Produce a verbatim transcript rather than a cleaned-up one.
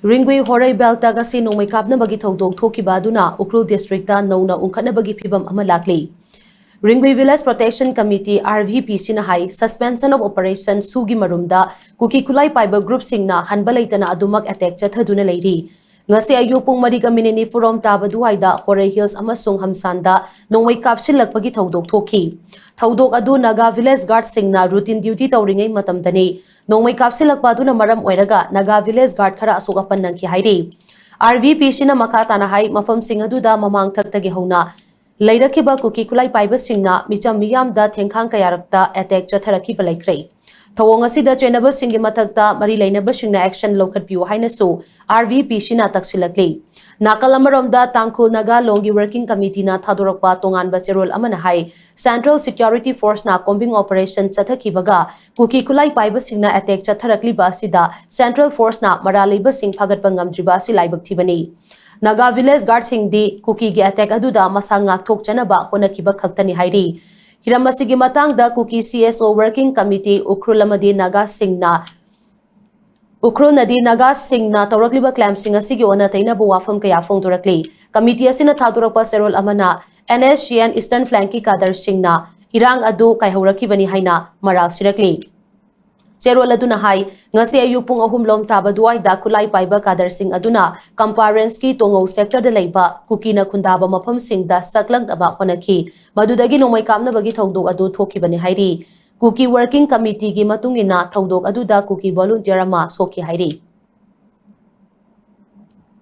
ꯔꯤꯡꯒꯨꯏ ꯍꯣꯔꯩ belt ꯉꯁꯤ ꯅꯣꯡꯃꯩ ꯀꯥꯞꯅꯕꯒꯤ ꯊꯧꯗꯣꯛ ꯊꯣꯛꯈꯤꯕ ꯑꯗꯨꯅ ꯎꯈ꯭ꯔꯨꯜ ꯗꯤꯁꯇ꯭ꯔꯤꯛꯇ ꯅꯧꯅ ꯎꯪꯈꯠꯅꯕꯒꯤ ꯐꯤꯕꯝ ꯑꯃ ꯂꯥꯛꯂꯤ꯫ ꯔꯤꯡꯒꯨꯏ ꯚꯤꯂꯦꯖ ꯄ꯭ꯔꯣꯇꯦꯛꯁꯟ ꯀꯃꯤꯇꯤ, RVPCꯅ ꯍꯥꯏ, suspension of operation ꯁꯨꯒꯤ ꯃꯔꯨꯝꯗ ꯀꯨꯀꯤ ꯈꯨꯠꯂꯥꯏ ꯄꯥꯏꯕ ꯒ꯭ꯔꯨꯞꯁꯤꯡꯅ ꯍꯟꯕ ꯂꯩꯇꯅ ꯑꯗꯨꯃꯛ ꯑꯦꯇꯦꯛ ꯆꯠꯊꯗꯨꯅ ꯂꯩꯔꯤ꯫ ꯉꯁꯤ ꯑꯌꯨꯛ ꯄꯨꯡ ꯃꯔꯤꯒ ꯃꯤꯅꯤꯠ ꯅꯤꯐꯨꯔꯣꯝ ꯇꯥꯕ ꯑꯗꯨꯋꯥꯏꯗ ꯍꯣꯔꯩ ꯍꯤꯜꯁ ꯑꯃꯁꯨꯡ ꯍꯝꯁꯥꯟꯗ ꯅꯣꯡꯃꯩ ꯀꯥꯞꯁꯤꯜꯂꯛꯄꯒꯤ ꯊꯧꯗꯣꯛ ꯊꯣꯛꯈꯤ꯫ ꯊꯧꯗꯣꯛ ꯑꯗꯨ ꯅꯥꯒꯥ ꯚꯤꯂꯦꯖ ꯒꯥꯔꯗꯁꯤꯡꯅ ꯔꯨꯇꯤꯟ ꯗ꯭ꯌꯨꯇꯤ ꯇꯧꯔꯤꯉꯩ ꯃꯇꯝꯗꯅꯤ꯫ ꯅꯣꯡꯃꯩ ꯀꯥꯞꯁꯤꯜꯂꯛꯄ ꯑꯗꯨꯅ ꯃꯔꯝ ꯑꯣꯏꯔꯒ ꯅꯥꯒꯥ ꯚꯤꯂꯦꯖ ꯒꯥꯔꯗ ꯈꯔ ꯑꯁꯣꯛ ꯑꯄꯟ ꯅꯪꯈꯤ ꯍꯥꯏꯔꯤ꯫ RVPCꯅ ꯃꯈꯥ ꯇꯥꯅ ꯍꯥꯏ, ꯃꯐꯝꯁꯤꯡ ꯑꯗꯨꯗ ꯃꯃꯥꯡꯊꯛꯇꯒꯤ ꯍꯧꯅ ꯂꯩꯔꯛꯈꯤꯕ ꯀꯨꯀꯤ ꯈꯨꯠꯂꯥꯏ ꯄꯥꯏꯕꯁꯤꯡꯅ ꯃꯤꯆꯝ ꯃꯤꯌꯥꯝꯗ ꯊꯦꯡꯈꯥꯡ ꯀꯌꯥꯔꯛꯇ ꯑꯦꯇꯦꯛ ꯆꯠꯊꯔꯛꯈꯤꯕ ꯂꯩꯈ꯭ꯔꯦ꯫ ꯊꯧꯑꯣꯡ ꯑꯁꯤꯗ ꯆꯦꯟꯅꯕꯁꯤꯡꯒꯤ ꯃꯊꯛꯇ ꯃꯔꯤ ꯂꯩꯅꯕꯁꯤꯡꯅ action ꯂꯧꯈꯠꯄꯤꯌꯨ ꯍꯥꯏꯅꯁꯨ RVPCꯅ ꯇꯛꯁꯤꯜꯂꯛꯂꯤ꯫ ꯅꯥꯀꯜ ꯑꯃꯔꯣꯝꯗ ꯇꯥꯡꯈꯨꯜ ꯅꯥꯒꯥ ꯂꯣꯡꯒꯤ working committeeꯅ ꯊꯥꯗꯣꯔꯛꯄ ꯇꯣꯉꯥꯟꯕ ꯆꯦꯔꯣꯜ ꯑꯃꯅ ꯍꯥꯏ, Central Security Forceꯅ combing operation ꯆꯠꯊꯈꯤꯕꯒ ꯀꯨꯀꯤ ꯈꯨꯠꯂꯥꯏ ꯄꯥꯏꯕꯁꯤꯡꯅ ꯑꯦꯇꯦꯛ ꯆꯠꯊꯔꯛꯂꯤꯕ ꯑꯁꯤꯗ Central Forceꯅ ꯃꯔꯥꯜ ꯂꯩꯕꯁꯤꯡ ꯐꯥꯒꯠꯄ ꯉꯝꯗ꯭ꯔꯤꯕ ꯑꯁꯤ ꯂꯥꯏꯕꯛ ꯊꯤꯕꯅꯤ꯫ ꯅꯥꯒꯥ ꯚꯤꯂꯦꯖ ꯒꯥꯔꯗꯁꯤꯡꯗꯤ ꯀꯨꯀꯤꯒꯤ ꯑꯦꯇꯦꯛ ꯑꯗꯨꯗ ꯃꯁꯥ ꯉꯥꯛꯊꯣꯛꯆꯅꯕ ꯍꯣꯠꯅꯈꯤꯕ ꯈꯛꯇꯅꯤ ꯍꯥꯏꯔꯤ꯫ ꯍꯤꯔꯝ ꯑꯁꯤꯒꯤ ꯃꯇꯥꯡꯗ ꯀꯨꯀꯤ CSO working committee ꯎꯈ꯭ꯔꯨꯜ ꯑꯃꯗꯤ ꯅꯥꯒꯥꯁꯤꯡꯅ, ꯎꯈ꯭ꯔꯨꯜꯅꯗꯤ ꯅꯥꯒꯥꯁꯤꯡꯅ ꯇꯧꯔꯛꯂꯤꯕ claimꯁꯤꯡ ꯑꯁꯤꯒꯤ ꯑꯣꯟꯅ ꯇꯩꯅꯕ ꯋꯥꯐꯝ ꯀꯌꯥ ꯐꯣꯡꯗꯣꯔꯛꯂꯤ꯫ ꯀꯃꯤꯇꯤ ꯑꯁꯤꯅ ꯊꯥꯗꯣꯔꯛꯄ ꯆꯦꯔꯣꯜ ꯑꯃꯅ NSCN Eastern Flankꯀꯤ ꯀꯥꯗꯔꯁꯤꯡꯅ ꯏꯔꯥꯡ ꯑꯗꯨ ꯀꯥꯏꯍꯧꯔꯛꯈꯤꯕꯅꯤ ꯍꯥꯏꯅ ꯃꯔꯥꯜ ꯁꯤꯔꯛꯂꯤ꯫ ꯆꯦꯔꯣꯜ ꯑꯗꯨꯅ ꯍꯥꯏ, ꯉꯁꯤ ꯑꯌꯨꯛ ꯄꯨꯡ ꯑꯍꯨꯝ ꯂꯣꯝ ꯇꯥꯕ ꯑꯗꯨꯋꯥꯏꯗ ꯈꯨꯠꯂꯥꯏ ꯄꯥꯏꯕ ꯀꯥꯗꯔꯁꯤꯡ ꯑꯗꯨꯅ ꯀꯝꯄꯥꯔꯦꯟꯁꯀꯤ ꯇꯣꯉꯧ ꯁꯦꯛꯇꯔꯗ ꯂꯩꯕ ꯀꯨꯀꯤꯅ ꯈꯨꯟꯗꯥꯕ ꯃꯐꯝꯁꯤꯡꯗ ꯆꯪꯂꯛꯅꯕ ꯍꯣꯠꯅꯈꯤ꯫ ꯃꯗꯨꯗꯒꯤ ꯅꯣꯡꯃꯩ ꯀꯥꯞꯅꯕꯒꯤ ꯊꯧꯗꯣꯛ ꯑꯗꯨ ꯊꯣꯛꯈꯤꯕꯅꯤ ꯍꯥꯏꯔꯤ꯫ ꯀꯨꯀꯤ working committeeꯒꯤ ꯃꯇꯨꯡ ꯏꯟꯅ ꯊꯧꯗꯣꯛ ꯑꯗꯨꯗ ꯀꯨꯀꯤ volunteer ꯑꯃ ꯁꯣꯛꯈꯤ ꯍꯥꯏꯔꯤ꯫